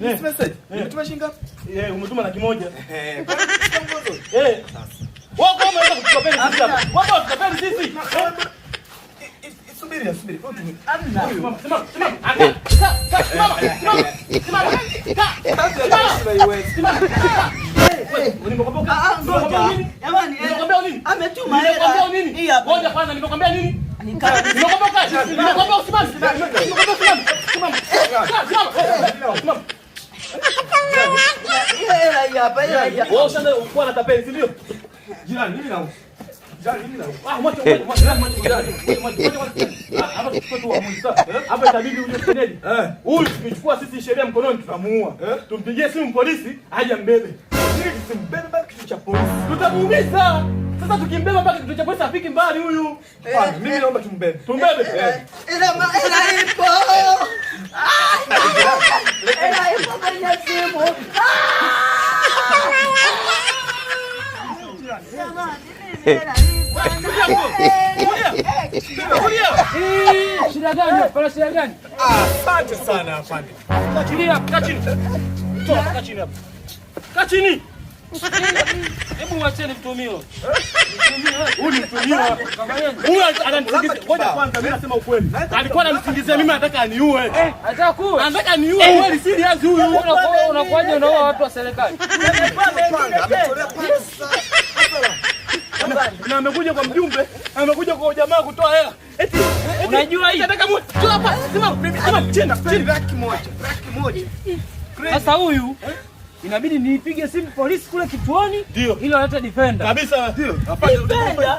This message. Nimetuma shilingi ngapi? Eh, umetuma 100,000. Eh, kwa nini? Eh. Wao kama unaweza kututapeli sisi hapa. Wao tutapeli sisi. Subiri, subiri. Hamna. Simama, simama, simama. Aka. Ka, simama, simama. Simama. Ka. Sasa Simama. Wewe, nimekwambia Ah, ah, ngoja. Jamani, Nimekwambia nini? Ametuma hela. Nimekwambia nini? Hii hapa. Ngoja kwanza, nimekwambia nini? Nikaa. Nimekwambia ukae. Nimekwambia usimame. Nimekwambia usimame. Simama. Kaa, simama. Simama. Ile hela hii hapa, hela hii hapa. Wewe ushaanza kuwa na tapeli, si ndio? Jirani, mimi na Jirani, mimi na Ah, mwache, mwache, mwache, mwache, mwache, mwache. Ah, hapa tuchukue tu uamuzi sasa. Hapa itabidi uje Kennedy. Huyu tukichukua sisi sheria mkononi tutamuua. Tumpigie simu polisi aje ambebe. Ili tusimbebe mpaka kituo cha polisi. Tutamuumiza. Sasa tukimbeba mpaka kituo cha polisi afiki mbali huyu. Hapana, mimi naomba tumbebe. Tumbebe. Hela hela ipo. Ah, hela ipo kwenye simu. Ah! Jamani, mimi hela ipo. Kulia. Shida gani? Pana shida gani? Asante sana afande. Kaa chini hapa, kaa chini. Toa, kaa chini hapa. Kaa chini. Hebu wacheni mtumio. Huyu ni mtumiwa. Huyu anamsingizia. Ngoja kwanza mimi nasema ukweli. Alikuwa anamsingizia mimi anataka aniue. Anataka kuwa. Anataka aniue kweli, serious huyu. Unakuwaje unaua watu wa serikali? Panga, ametolea panga sasa. Na amekuja kwa mjumbe, amekuja kwa ujamaa kutoa hela. Eti eti, Unajua hii? Nataka mu. Toa hapa. Simama, simama chini, chini. 100,000, 100,000. Sasa huyu inabidi niipige simu polisi kule kituoni Ndio. ili walete defender. Kabisa. Ndio. Afande, Defender.